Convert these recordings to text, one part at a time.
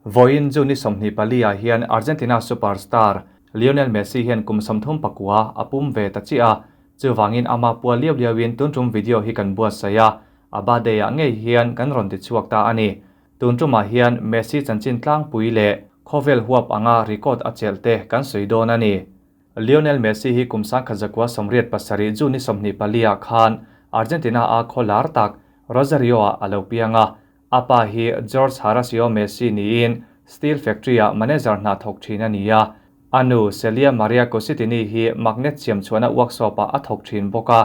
Vawiin June ni 24 ah hian Argentina superstar Lionel Messi hian kum 39 a pum ve ta chiah a, chuvangin ama pual liau liauin tun tum video hi kan buatsaih a, a birthday ah ngei hian kan rawn ti chhuak ta a ni. Tun tumah hian Messi chanchin tlangpui leh khawvel huap anga record a chelh te kan sawi dawn a ni. Lionel Messi hi kum 1987 June ni 24 ah khan Argentina a khaw lar tak Rosario ah a lo piang a, a pa hi Jorge Horacio Messi niin steel factory ah manager hna thawk thin a ni a, a nu Celia Maria Cositini hi magnet siam chhuahna workshop ah a thawk thin bawk a.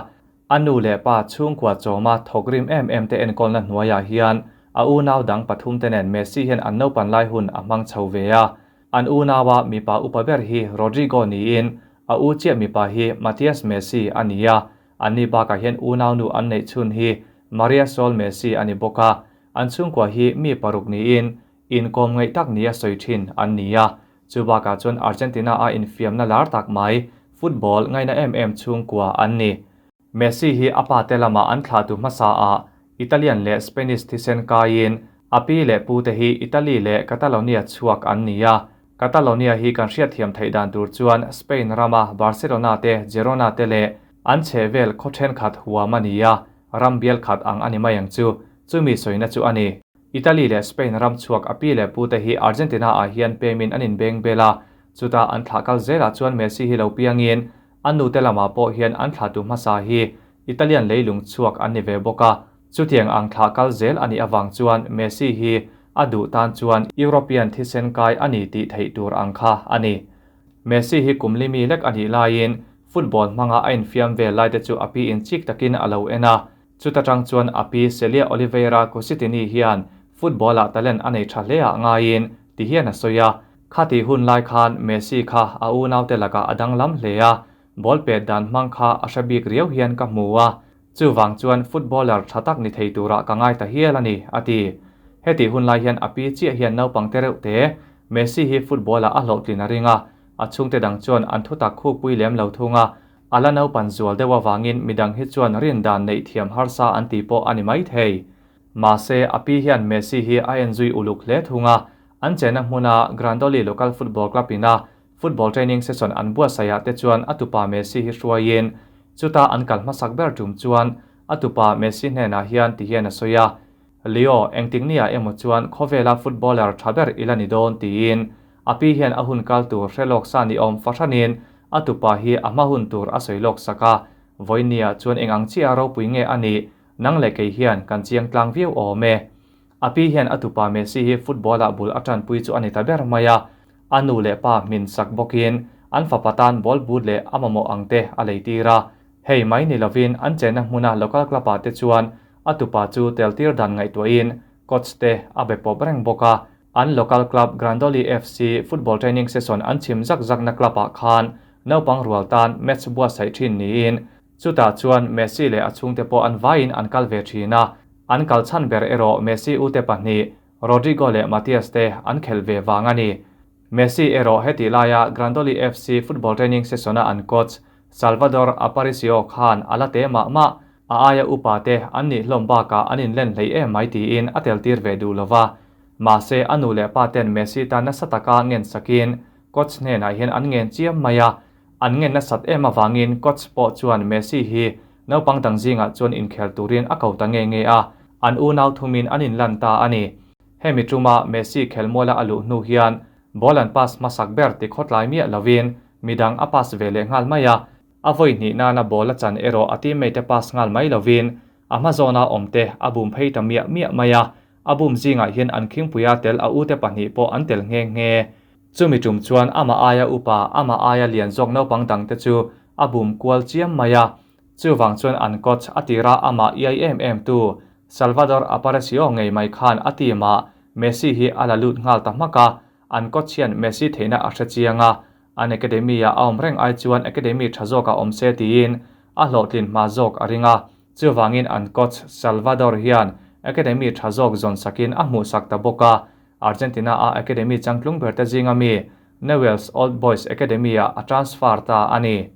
A nu leh pa chhungkua chawma thawk rim em em te enkawlna hnuaiah hian a unau dang pathum te nen Messi hian an naupan lai hun a hmang chho ve a. An unaua mipa upa ber hi Rodrigo niin a u chiah mipa hi Matias Messi a ni a, anni bakah hian unau nu an neih chhun hi Maria Sol Messi a ni bawk a. An chhungkua hi mi paruk niin inkawm ngaih tak nia sawi thin an ni a. Chu bakah chuan Argentina a infiamna lar tak mai football ngaina em em chhungkua an ni. Messi hi a pa te lamah an thlahtu hmasa ah Italian leh Spanish thisen kaiin a pi leh pu te hi Italy leh Catalonia chhuak an ni a. Catalonia hi kan hriatthiam theih dan tur chuan Spain rama Barcelona te, Girona te leh an chhehvel khaw thenkhat huam a ni a, ram bial khat ang a ni mai ang chu. Chumi sawina chu a ni. Italy leh Spain ram chhuak a pi leh pu te hi Argentina ah hian pemin an inbeng bel a, chutah an thlah kal zelah chuan Messi hi lo piangin a nu te lamah pawh hian an thlahtu hmasa hi Italian leilung chhuak an ni ve bawk a, chutiang ang thlah kal zel a nih avang chuan Messi hi a duh tan chuan European thisen kai a ni tih theih tur ang kha a ni. Messi hi kum li mi lek a nih laiin football hmanga a infiam vel lai te chu a pi in chik takin a lo en a, Chuta tang chuan a pi Celia Oliveira Cositini hian football-ah talent a nei tha hle ah ngaiin ti hian a sawi a. Khati hun lai khan Messi kha a unaute lakah a danglam hle a, ball pet dan hmang kha a hre bik riau hian ka hmu a, chuvang chuan footballer tha tak ni thei turah ka ngai ta hial a ni, a ti. Heti hun lai hian a pi chiah hian naupang te reuh te Messi hi football-ah a hlawhtlin a ring a, a chhungte dang chuan an thutak khukpui lem lo thung a, A la naupan zual deuh avangin midang hi chuan rin dan neih thiam harsa an ti pawh a ni mai thei. Mahse, a pi hian Messi hi a enzui uluk hle thung a, an chenna hmuna Grandoli Local Football Club ina football training session an buatsaihah te chuan a tupa Messi hi hruaiin chuta an kal hmasak ber tum chuan a tupa Messi hnenah hian ti hian a sawi a, Leo, engtik nia emaw chuan khawvela footballer tha ber i la ni dawn tiin a pi hian a hun kal tur hre lawk sa ni awm fahranin a tupa hi a hma hun tur a sawi lawk sak a, vawinia chuan eng ang chiah ropui nge a nih, nang leh kei hian kan chiang tlang viau awm e. A pi hian a tupa Messi hi football-ah bul a tanpui chu a ni ta ber mai a, a nu leh pa hmin sak bawkin an fapa tan ball boot leh a mamawh ang te a lei tir a, hei mai ni lovin an chenna hmuna local club-ah te chuan a tupa chu tel tir dan ngaihtuahin coach te a be pawp reng bawk a. An local club Grandoli FC football training session an chhim zak zakna club-ah khan naupang rual tan match buatsaih thin niin chutah chuan Messi leh a chhungte pawh an vaiin an kal ve thin a. An kal chhan ber erawh Messi ute pahnih Rodrigo leh Matias te an khelh ve vang a ni. Messi erawh heti laia Grandoli FC football training session-a an coach Salvador Aparicio khan a la te mah mah, a aia upa te an nih hlawm bakah an inlen hlei em mai tiin a tel tir ve duh lova. Mahse, a nu leh pa ten Messi tan nasa taka ngen sakin coach hnenah hian an ngen chiam mai a, an ngen nasat em avangin coach pawh chuan Messi hi naupang dang zingah chuan inkhel turin a ko ta nge nge a, an unau thumin an inlan ta a ni. Hemi tuma Messi khelmuala a luh hnu hian ball an pass hmasak ber ti khawtlai miah lovin midang a pass ve leh nghal mai a, a vawi hnih nana ball a chan erawh a teammate pass nghal mai lovin a hma zawna awmte a bum phei ta miah miah mai a, a bum zingah hian an khingpuia tel a ute pahnih pawh an tel nghe nghe. Chumi tum chuan amah aia upa, amah aia lian zawk naupang dangte chu a bum kual chiam mai a, chuvang chuan an coach a tira amah iai em em tu Salvador Aparicio ngei mai khan a team ah Messi hi a la lut nghal ta hmak a, an coach hian Messi theihna a hre chiang a, an academy ah a awm reng ai chuan academy tha zawk ah awm se tiin a hlawhtlin hma zawk a ring a, chuvangin an coach Salvador hian academy tha zawk zawn sakin a hmuhsak ta bawk a, Argentina a academy changtlung ber te zinga mi Newell's Old Boys Academy ah a transfer ta a ni.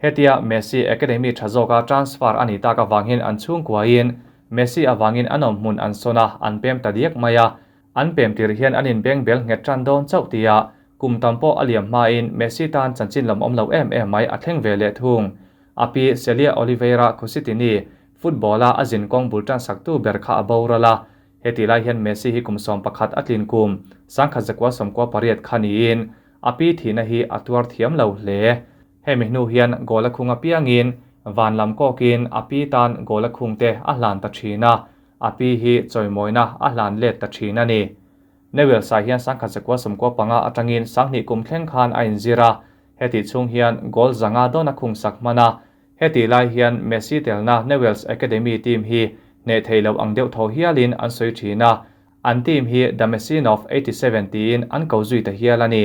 Hetia Messi academy tha zawka transfer a nih tak avang hian an chhungkuain Messi avangin an awm hmun an sawn a, an pem ta diak mai a. An pem tir hian an inbeng bel nghet tan dawn chauh tia kum tam pawh a liam hmain Messi tan chanchin lam awm lo em em mai a thleng ve leh thung. A pi Celia Oliveira Cositini football-a a zinkawng bul tan saktu ber kha a boral a. Heti lai hian Messi hi kum 11 a tlin kum 1998 kha niin a pi thihna hi a tuar thiam lo hle. Hemi hnu hian goal a khung apiangin van lam kawkin a pi tan goal a khung te a hlan ta thin a, a pi hi chawimawina a hlan let ta thin a ni. Newell's ah hian 1995 atangin 2000 kum thleng khan a inzir a, heti chhung hian goal 500 dawn a khung sak hman a. Heti lai hian Messi telna Newell's Academy team hi hneh thei lo ang deuh tho hialin an sawi thin a, an team hi The Machine of 87 tiin an ko zui ta hial a ni.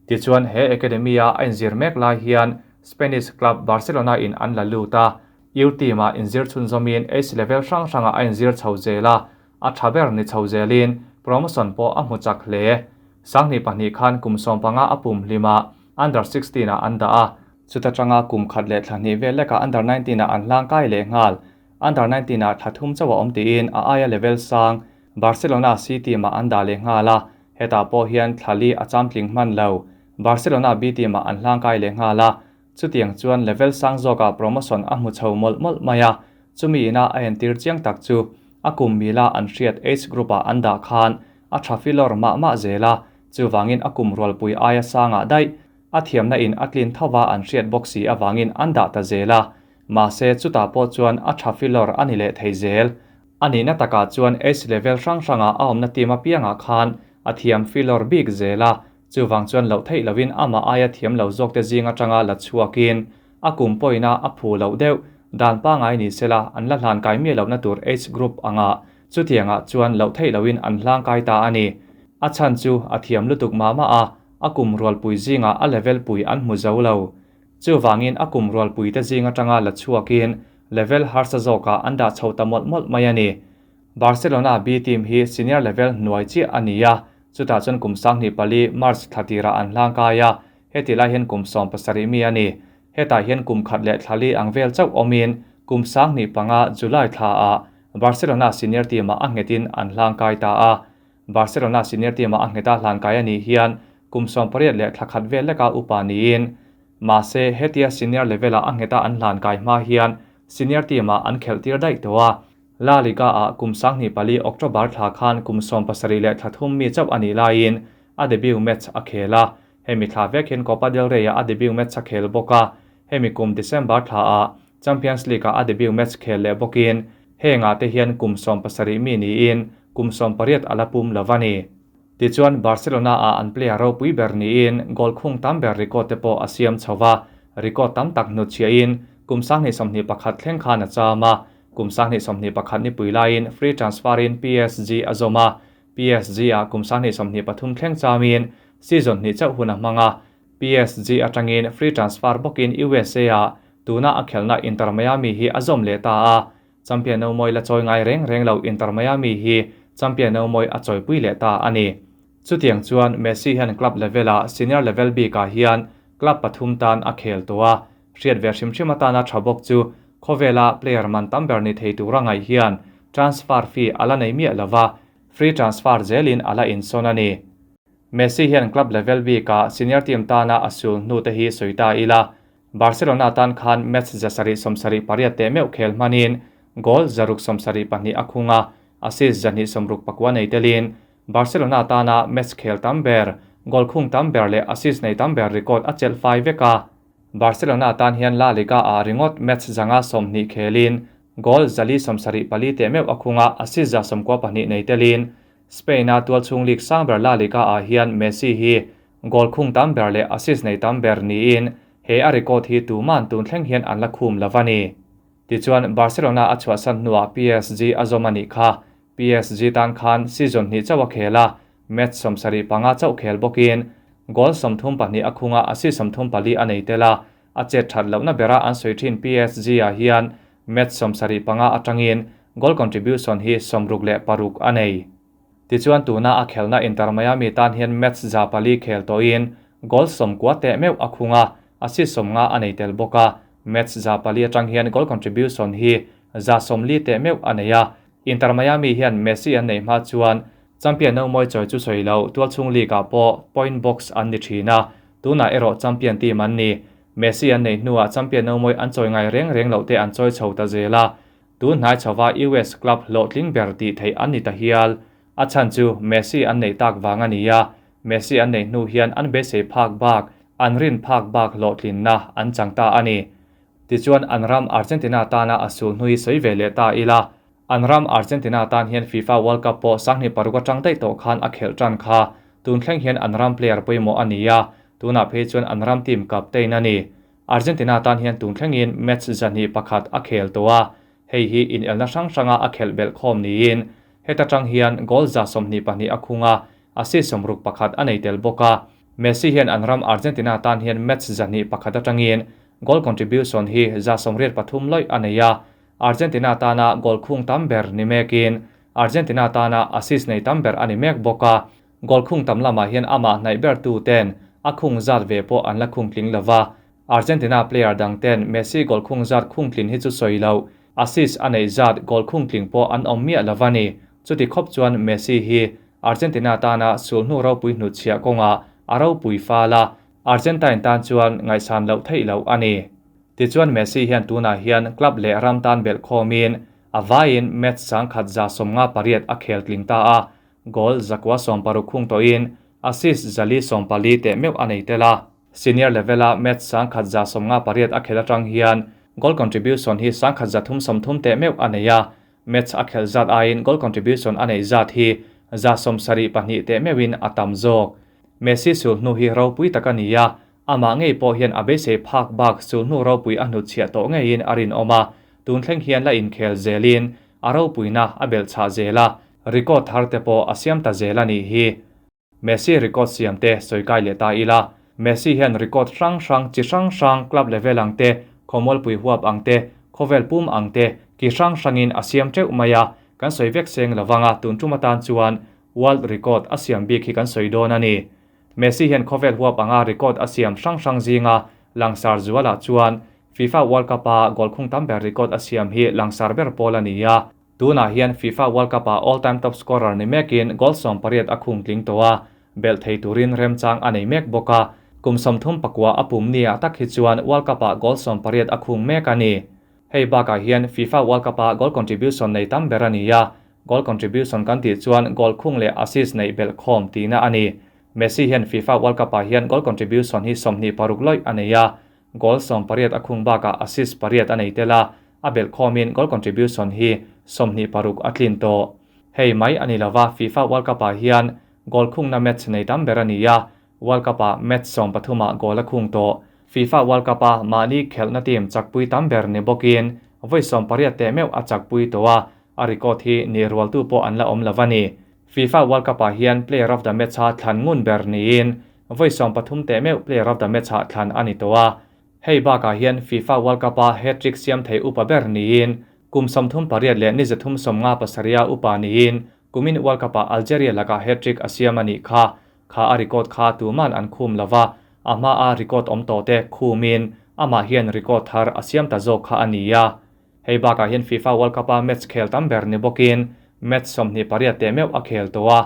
Tichuan he academy-a a inzir mek lai hian Spanish club Barcelona in an la lut a, U team-ah inzir chhunzawmin age level hrang hrangah a inzir chho zel a, a tha ber ni chho zelin promotion pawh a hmu chak hle. 2002 khan kum 15 a pum hlim a, under 16 ah an dah a, chuta tanga kum khat leh thla hnih vel lekah under 19 ah an hlang kai leh nghal. Under 19 ah thla thum chauh a awm tiin a aia level sang Barcelona C team ah an dah leh nghal a, hetah pawh hian thla li a chamtling hman lo. Barcelona B team ah an hlang kai leh nghal a, chutiang chuan level sang zawkah promotion a hmu chho mawlh mawlh mai a, chumi ina a entir chiang tak chu a kum mila an hriat age group ah an dah khan a tha filawr mah mah zel a, chuvangin a kum rualpui aia sangah daih a thiamna in a tlin thova an hriat bawk si avangin an dah ta zel a, mahse chutah pawh chuan a tha filawr a ni leh thei zel. A nihna takah chuan age level hrang hranga a awmna team apiangah khan a thiam filawr bik zel a, chuvang chuan loh theih lovin amah aia thiam lo zawkte zing atanga la chhuakin a kum pawina a phu loh deuh dan pangai ni sela an la hlan kai miah lohna tur age group anga chutiangah chuan loh theih loin an hlang kai ta a ni. A chhan chu a thiam lutuk mah mah a, a kum rualpui zingah a level pui an hmu zo lo. Chuvangin a kum rualpuite zing atanga la chhuakin level harsa zawkah an dah chho ta mawlh mawlh mai a ni. Barcelona B team hi senior level hnuai chiah a ni a, chutah chuan kum 2004 March thla tirah an hlang kai a, heti lai hian kum 17 mi a ni. Hetah hian kum khat leh thla li ang vel chauh awmin kum 2005 July thla ah Barcelona senior team ah a nghetin an hlang kai ta a. Barcelona senior team ah a ngheta hlan kai a nih hian kum 18 leh thla khat vel leka upa niin. Mahse hetia senior level ah a ngheta an hlan kai hma hian senior team ah an khelh tir daih tawh a. La Liga ah kum 2004 October thla khan kum 17 leh thla thum mi chauh a nih laiin a debut match a khel a. Hemi thla vek hian Copa del Rey ah a debut match a khel bawk a. Hemi kum December thla ah Champions League ah a debut match khel leh bawkin hengah te hian kum 17 mi niin kum 18 a la pum lo a ni. Tichuan Barcelona ah an player ropui ber niin goal khung tam ber record te pawh a siam chho a, record tam tak hnutchhiahin kum 2021 thleng khan a cham a, kum 2021 ni pui laiin free transfer in PSG a zawm a, PSG ah kum 2023 thleng chamin season hnih chauh hun a hmang a, PSG atangin free transfer bawkin USA ah tuna a khelna Inter Miami hi a zawm leh ta a, Champion no mawi la chawi ngai reng reng lo Inter Miami hi champion no mawi a chawipui leh ta a ni. Chutiang chuan Messi hian club level ah senior level bikah hian club pathum tan a khel tawh a, hriat ve hrim hrim atana tha bawk chu khawvela player man tam ber ni thei tura ngaih hian transfer fee a la nei miah lova, free transfer zelin a la insawn a ni. Messi hian club level bikah senior team tana a sul hnu te hi sawi ta ila, Barcelona tan khan match 678 te meuh khel hmanin goal 672 a khung a, assist 269 nei telin Barcelona tana match khel tam ber, goal khung tam ber leh assist nei tam ber record a chelh fai vek a. Barcelona tan hian La Liga ah ringawt match 120 khelin goal 474 te meuh a khung a, assist 92 nei telin Spain a tualchhung league sang ber La Liga ah hian Messi hi goal khung tam ber leh assist nei tam ber niin he a record hi tuman tun thleng hian an la khum lo a ni. Tichuan Barcelona a chhuahsan hnuah PSG a zawm a nih kha. PSG tan khan season hnih chauh a khel a, match 75 chauh khel bawkin goal 32 a khunga assist 34 a nei tel a, a chet that lohna bera an sawi thin PSG ah hian match 75 atangin goal contribution hi 66 a nei. Tichuan tuna a khelna Inter Miami tan hian match 4 khel tawhin goal 90 te meuh a khunga assist 50 a nei tel bawk a, match 4 atang hian goal contribution hi 40 te meuh a nei a. Inter Miami hian Messi an nei hma chuan Champion nomawi chawi chu sawi lo, tualchhung league ah pawh point box an ni thin a, tunah erawh champion team an ni. Messi an neih hnuah champion nomawi an chawi ngai reng reng loh te an chawi chho ta zel a, tun hnai chhova US club hlawhtling ber tih theih an ni ta hial. A chhan chu Messi an neih tak vang a ni a, Messi an neih hnu hian an beisei phak bak, an rin phak bak hlawhtlinna an chang ta a ni. Tichuan an ram Argentina tana a sul hnu hi sawi ve leh ta ila, an ram Argentina tan hian FIFA World Cup pawh 2006 atang daih tawh khan a khelh tan kha, tun thleng hian an ram player pawimawh a ni a, tunah phei chuan an ram team captain a ni. Argentina tan hian tun thlengin match 201 a khel tawh a, hei hi inelna hrang hranga a khelh belh khawm niin heta tang hian goal 22 a khung a, assist 61 a nei tel bawk a. Messi hian an ram Argentina tan hian match 201 atangin goal contribution hi 83 lawih a nei a, Argentina tana goal khung tam ber ni mekin Argentina tana assist nei tam ber a ni mek bawk a, goal khung tam lamah hian amah hnaih ber tu ten a khung zat ve pawh an la khung tling lova. Argentina player dang ten Messi goal khung zat khung tlin hi chu sawi lo, assist a nei zat goal khung tling pawh an awm miah lova ni. Chuti khawp chuan Messi hi Argentina tana sulhnu ropui hnutchhiah kawnga a ropui fala, Argentine tan chuan ngaihsan loh theih loh a ni. Tichuan Messi hian tunah hian club leh ram tan belh khawmin a vaiin match 1158 a khel tling ta a, goal 960 khung tawhin assist 440 teh meuh a nei tel a. Senior level a match 1158 a khel atang hian goal contribution hi 1330 teh meuh a nei a, match a khel zat aiin goal contribution a nei zat hi 72 teh meuhin a tam zawk. Messi sulhnu hi ropui tak a ni a, amah ngei pawh hian a beisei phak bak sulhnu ropui a hnutchhiah tawh ngeiin a rin awm a, tun thleng hian la inkhel zelin a ropuina a belh chhah zel a, record thar te pawh a siam ta zel a nih hi. Messi record siam te sawi kai leh ta ila, Messi hian record hrang hrang chi hrang hrang club level ang te, khawmualpui huap ang te, khawvel pum ang te, ki hrang hrangin a siam teuh mai a, kan sawi vek seng lovanga tun tum atan chuan world record a siam bik hi kan sawi dawn a ni. Messi hian khawvel huap anga record a siam hrang hrang zinga langsar zualah chuan FIFA World Cup a goal khung tam ber record a siam hi langsar ber pawl a ni a. Tunah hian FIFA World Cup a all-time top scorer ni mekin goal 18 a khung tling tawh a, belh thei turin remchang a nei mek bawk a, kum 39 a pum nia tak hi chuan World Cup a goal 18 a khung mek a ni. Hei bakah hian FIFA World Cup a goal contribution nei tam ber a ni a, goal contribution kan tih chuan goal khung leh assist nei belh khawm tihna a ni. Messi hian FIFA World Cup ah hian goal contribution hi 26 lawih a nei a, goal 18 a khung bakah assist 8 a nei tel a, a belh khawmin goal contribution hi 26 a tlin tawh. Hei mai a ni lova FIFA World Cup ah hian goal khungna match nei tam ber a ni a, World Cup ah match 13 ah goal a khung tawh. FIFA World Cup a mahni khelhna team chakpui tam ber ni bawkin vawi 18 teh meuh a chakpui tawh a, a record hi ni rualtu pawh an la awm lova ni. FIFA World Cup ah hian player of the match a thlan ngun ber niin vawi 13 teh meuh player of the match ah thlan a ni tawh a. Hei bakah hian FIFA World Cup a hat-trick siam thei upa ber niin kum 38 leh ni 357 a upa niin kumin World Cup ah Algeria laka hat-trick a siam a nih kha, kha a record kha tuman an khum lova, a hma a record awm tawh te khumin amah hian record thar a siam ta zawk kha a ni a. Hei bakah hian FIFA World Cup a match khel tam ber ni bawkin match 28 teh meuh a khel tawh a.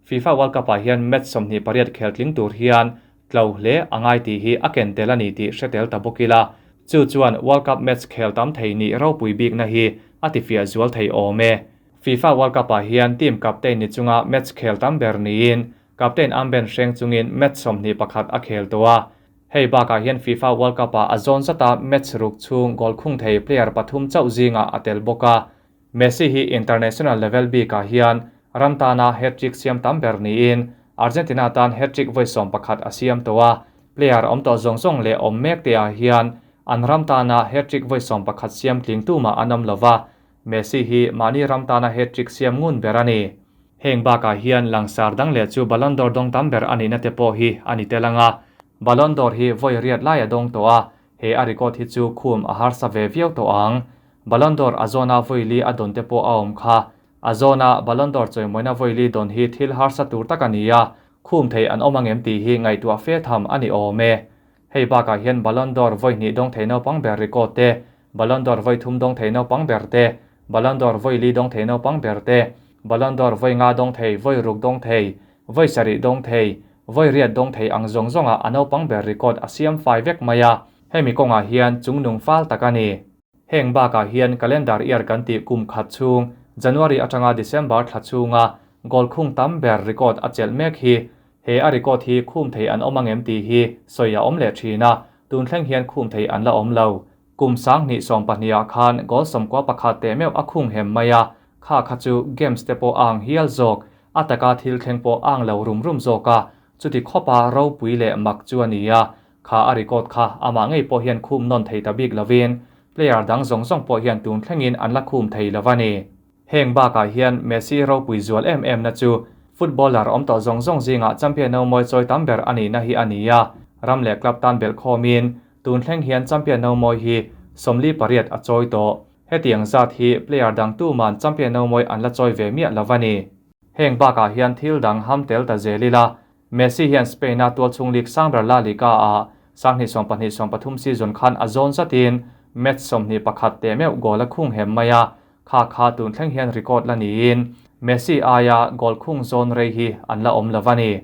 FIFA World Cup ah hian match 28 khel tling tur hian tlo hle a ngai tih hi a ken tel a ni tih hre tel ta bawk ila. Chu chuan World Cup match khel tam thei ni ropui bikna hi a tifiah zual thei awm e. FIFA World Cup ah hian team captain ni chunga match khel tam ber niin captain armband hreng chungin match 21 a khel tawh a. Hei bakah hian FIFA World Cup ah a zawn zata match ruk chhung goal khung thei player pathum chauh zinga a tel bawk a. Messi hi international level bikah hian ram tana hat-trick siam tam ber niin Argentina tan hat-trick vawi 11 a siam tawh a. Player awm tawh zawng zawng leh awm mek te ah hian an ram tana hat-trick vawi 11 siam tling tuma an awm lova. Messi hi mahni ram tana hat-trick siam ngun ber a ni. Heng bakah hian langsar dang leh chu Ballon d'Or dawng tam ber ani na te pawh hi ani tel anga. Ballon d'Or hi vawi riat lai a dawng tawh a, he a record hi chu khum a harsa ve viau tawh ang. Ballon d'Or a zawna vawi li a dawn te pawh a awm kha. A zawna Ballon d'Or chawimawina vawi li dawn hi thil harsa tur tak a ni a, khum thei an awm angem tih hi ngaihtuah fe tham a ni awm e. Hei bakah hian Ballon d'Or vawi hnih dawng thei naupang ber record te, Ballon d'Or vawi thum dawng thei naupang ber te, Ballon d'Or vawi li dawng thei naupang ber te, Ballon d'Or vawi nga dawng thei, vawi ruk dawng thei, vawi sarih dawng thei, vawi riat dawng thei ang zawng zawngah a naupang ber record a siam fai vek mai a, hemi kawngah hian chungnung fal tak a ni. Heng bakah hian calendar year kan tih kum khat chhung, January atanga December thla chhunga goal khung tam ber record a chelh mek hi. He a record hi khum thei an awm angem tih hi sawi a awm leh thin a, tun thleng hian khum thei an la awm lo. Kum 2020 ah khan goal 11 teh meuh a khung hem mai a, kha kha chu games te pawh a ang hial zawk, a taka thil thleng pawh a ang lo rum rum zawk a, chuti khawpa ropui leh mak chu a ni a, kha a record kha amah ngei pawh hian khum nawn thei ta bik lovin player dang zawng zawng pawh hian tun thlengin an la khum thei lo a ni. Heng bakah hian Messi ropui zual em em na chu footballer awm tawh zawng zawng zingah champion no mawi chawi tam ber a nihna hi a ni a, ram leh club tan belh khawmin tun thleng hian champion no mawi hi 48 a chawi tawh. Hetiang zat hi player dang tuman champion no mawi an la chawi ve miah lo a ni. Heng bakah hian thil dang ham tel ta zel ila, Messi hian Spain a tualchhung league sang ber La Liga ah 2012-13 season khan a zawn zatin match 21 teh meuh goal a khung hem mai a, kha kha tun thleng hian record la niin Messi aia goal khung zawn rei hi an la awm lo a ni.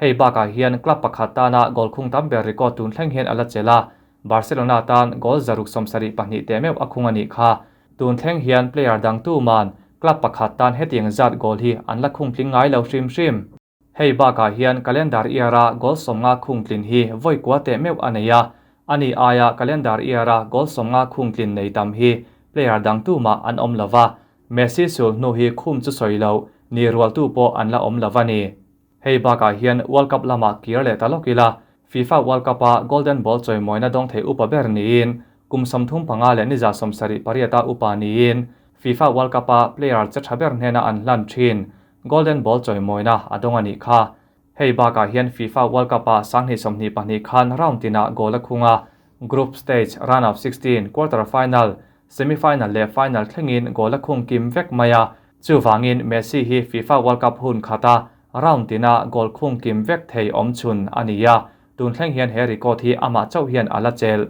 Hei bakah hian club pakhat tana goal khung tam ber record tun thleng hian a la chelh a, Barcelona tan goal 172 teh meuh a khung a nih kha. Tun thleng hian player dang tuman club pakhat tan hetiang zat goal hi an la khung tling ngai lo hrim hrim. Hei bakah hian calendar year-a goal 50 khung tlin hi vawi kua teh meuh a nei a, ani aia calendar year-a goal 50 khung tlin nei tam hi player dang tumah an awm lo va, Messi sul hnu hi khum chu sawi lo, ni rualtu pawh an la awm lo va ni. Hei bakah hian World Cup lamah kir leh ta lawk ila, FIFA World Cup-a Golden Ball chawimawina dawng thei upa ber niin, kum 35 leh ni 78 a upa niin, FIFA World Cup-a player che tha ber hnena an hlan thin Golden Ball chawimawina a dawng a nih kha. Hei bakah hian FIFA World Cup-ah 2022 khan round tinah goal a khung a, group stage, round of 16, quarter final, semi final leh final thlengin goal a khung kim vek mai a. Chuvangin Messi hi FIFA World Cup hun khata round tina goal khung kim vek thei awm chhun a ni a, tun thleng hian he record hi amah chauh hian a la chelh.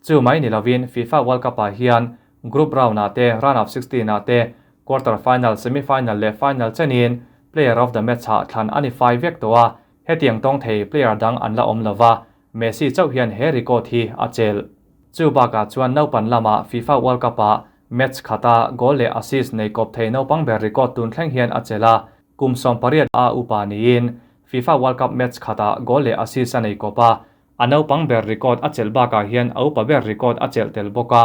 Chu mai ni lovin FIFA World Cup-ah hian group round-ah te, round of 16-ah te, quarter final, semi final leh final chenin player of the match-ah thlan a ni fai vek tawh a, hetiang tawng thei player dang an la awm lo va, Messi chauh hian he record hi a chelh. Chu bakah chuan naupan lamah FIFA World Cup-ah match khata goal leh assist nei kawp thei naupang ber record tun thleng hian a chelh a, kum 18 a upa niin FIFA World Cup match khatah goal leh assist a nei kawp a, a naupang ber record a chelh bakah hian a upa ber record a chelh tel bawk a,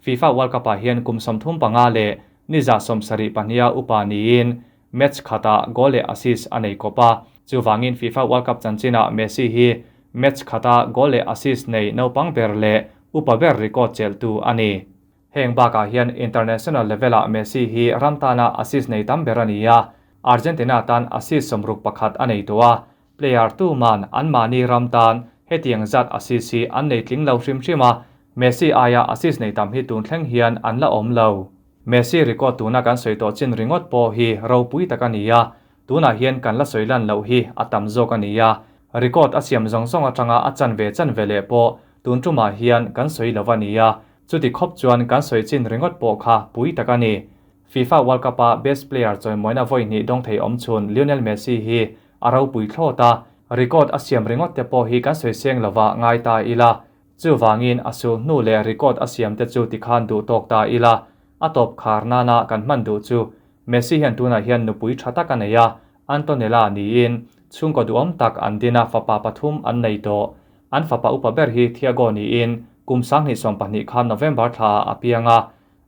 FIFA World Cup-ah hian kum 35 leh ni 72 a upa niin match khatah goal leh assist a nei kawp a, chuvangin FIFA World Cup chanchinah Messi hi match khata goal leh assist nei naupang ber leh upa ber record chelhtu a ni. Heng bakah hian international level-ah Messi hi ram tana assist nei tam ber a ni a, Argentina tan assist 61 a nei tawh a, player tuman an mahni ram tan hetiang zat assist hi an nei tling lo hrim hrim a, Messi aia assist nei tam hi tun thleng hian an la awm lo. Messi record tuna kan sawi tawh chin ringawt pawh hi ropui tak a ni a, tunah hian kan la sawi lan loh hi a tam zawk a ni a, record a siam zawng zawng atanga a chanve chanve leh pawh tun tumah hian kan sawi lo a ni a, chuti khawp chuan kan sawi chin ringawt pawh kha pui tak a ni. FIFA World Cup-a best player chawimawina vawi hnih dawng thei awm chhun Lionel Messi hi a ropui thlawt a, record a siam ringawt te pawh hi kan sawi seng lova ngai ta ila, chuvangin a sul hnu leh record a siam te chu tikhan duh tawk ta ila, a tawp khar nana kan hman duh chu Messi hian tunah hian nupui tha tak a nei a, Antonella niin chhungkaw duhawm tak an din a fapa pathum an nei tawh. An fapa upa ber hi Thiago niin kum 2020 khan November thla ah a piang a,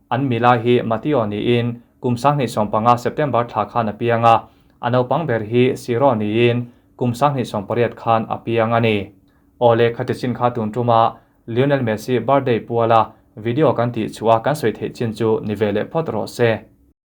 an mila hi Mateo niin kum 2015 September thla khan a piang a, a naupang ber hi Ciro niin kum 2018 khan a piang a ni. Awle khati chin kha tun tuma Lionel Messi birthday puala video kan tih chhuah kan sawi theih chin chu ni ve leh phawt rawh se.